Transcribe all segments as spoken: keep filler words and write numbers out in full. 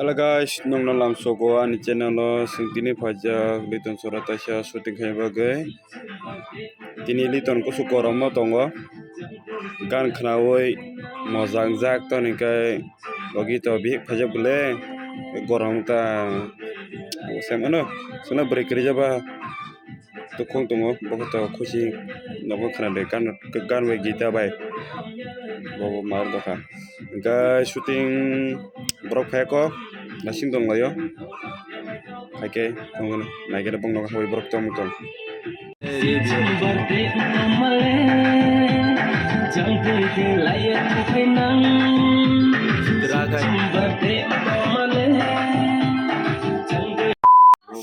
Hello guys, nongno lamsogo ani channel o, chwng tini phaijak Liton Sora taisa shooting khaina bagwi. Tini Liton kusu korom o tongo, gan khnaui mojang jak, toni khe logi to bihik phaijak bole, korom ta se mano, sino bwrwi kwrwi jaba. Tukhung tongo, bo khe to khusi nogo khna de, gan, gan bai gita bai. Bo, bo mar dokha. Hingkhe shooting borok phai kho, nasing tong laio. Haikhe tongmani, naikhe bong nogo habai borok tong tong.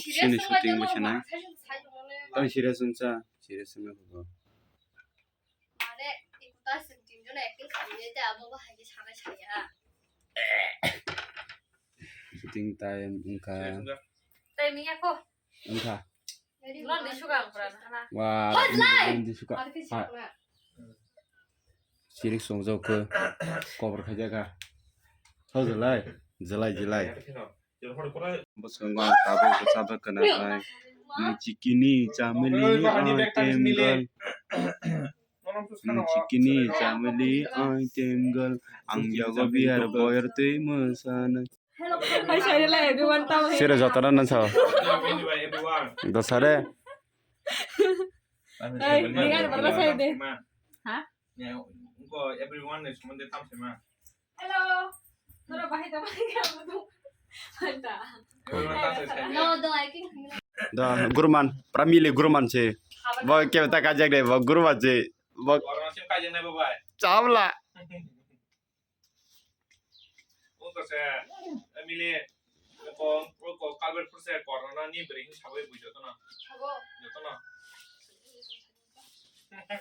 Sini shooting bai sanai. Tang serious wngsa, serious wngna kho. Mane, ikuta sing tinjon acting khamjai te abo bo hai khe sanai saya. Shooting time wngkha. Serious wngkha. Time ya kho. Wngkha. Lon di suka ang pura na. Wa, Hot line! Lon di suka. Arti Ha. suka. Sirik songjak khe. Cover khaijak kha. Hao jalai. Jalai, jalai. Bwskango ang tabuk bwsa bwkha nai. Nung chikini chamili item girl. Nung chikini chamili item girl. Ang yago biar boyar twi mwsanai. Hai, sorry, lai, everyone, tamo. Sira jotara nan sao. Dosare. Hai, ningan barla sai de. Ha? Everyone ni somonde tam sema. Hello. Nora bahai ta bahai ka. Manta. No, do, I think. Da, Guruman, pramili Guruman se. Bo kebta kajak de, bo Guruman se. Bo. Orang sih kajak nih, Bapak. Chabla. Ungkha se, Emily, ko, ko, ko, Kalbert Fur se, Corona ni beri ni sabai bui joto na. Sabo. Joto na.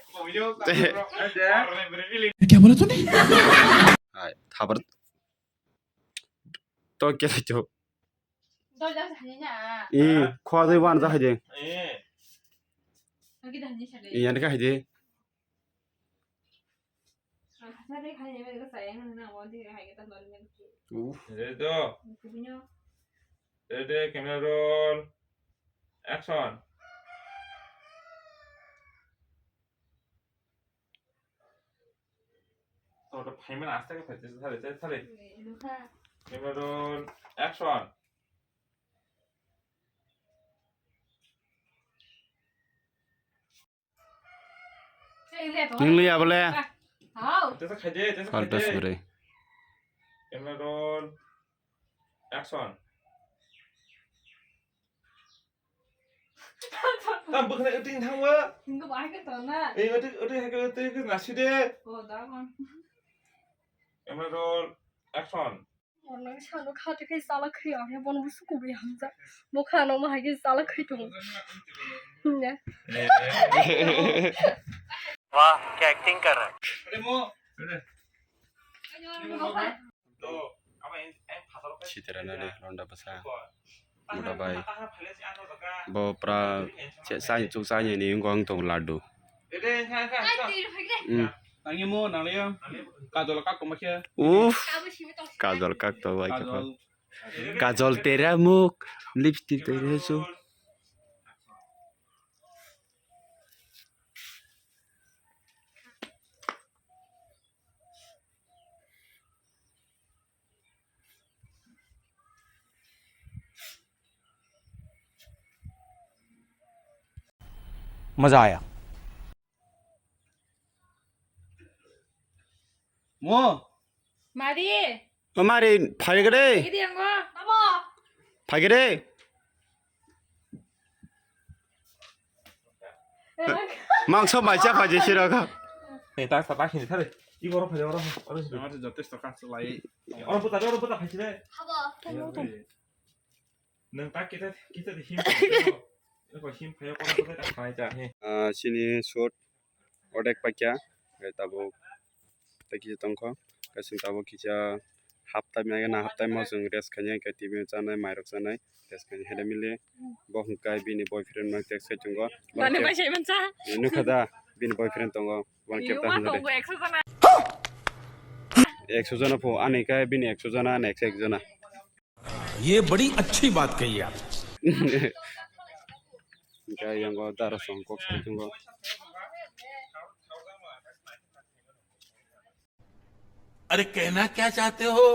Ko bui joto na. Te. Corona ni beri ni. Kya bola tune? Hai, thabar. To kya to? Dol jang sahani na. Eh, khwa dai wan jahai de. Eh. Lagi dah ni sahani. Iya, ni ka hai de. Uf. Ready, camera roll, action. Camera roll, action. Nung liya bole. Hau. Tesa khai de, tesa khai de. Falta suri. Camera roll. Action. Tam bwkhwnai uting thangwa. Hingo bahai ke tona. Eh, uting, uting hai ke uting ke nasi de. Oh, da kon. Camera roll. Action. Mornang sano khati khai chala khai ang ya, bono busu kubui hamjak. Bo khano ma hai khai chala khai tongo. Ne. वाह, क्या एक्टिंग कर रहा है। Sitera nani ronda bwsa. Moda bai. Bo pra che-, chai chuk chai ni wngkha ang tong laddu. Hmm. Uff. Kajol kak tong bai khe. Kajol kak tong bai khe. Kajol. Kajol tera muk, lipstick tera su. मजा आया। Mo. Mari. O mari, phaigre. Iri ango. Abo. Phaigre. Mangso mai cha phaje siraka. Ni ta sa ta khini thare. I goro phaje oro. Oro si. Amar jotesto kaso lai. Oro buta, oro buta phaje re. Habo. Nang ta kita, kita di him. Ko him phayo ko ko ta phai ta he. Ah, sini short. Odek paikha, eh, tabuk tei kisa tongkho, kaisa tabuk kisa haptai maya na haptai mo chwng rest khainai, khe twi chanai, mairok chanai, rest khainai, hai mili bo hwnkhai bini boyfriend no text khai tongo. Nani bai sai mansa? Nukha da, bini boyfriend tongo, one kep ta hwnjak de. Ekso jona pho, ani khe bini ekso jona, ani ekso ek jona. ये बड़ी अच्छी बात कही आप। Hingke yang o dara song kok song tongo. अरे कहना क्या चाहते हो?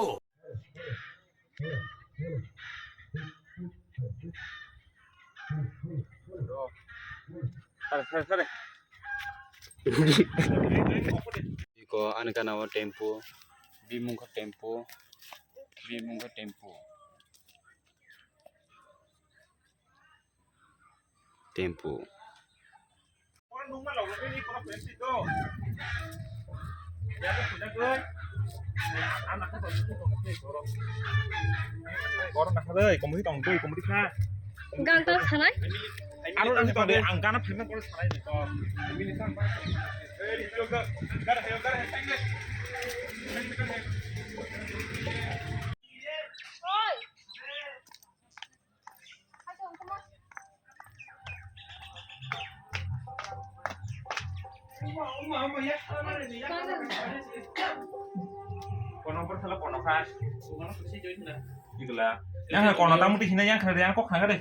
Sare, sare, sare. Iko ani gana o tempo, bimung khe tempo, bimung khe tempo. Tempo. Gak tak sanai. Aro tadi tadi angkana phirna kore sanai ni to. Kono por sala kono kha. Igla. Yang kono tamu di sini yang kena yang kok kena deh.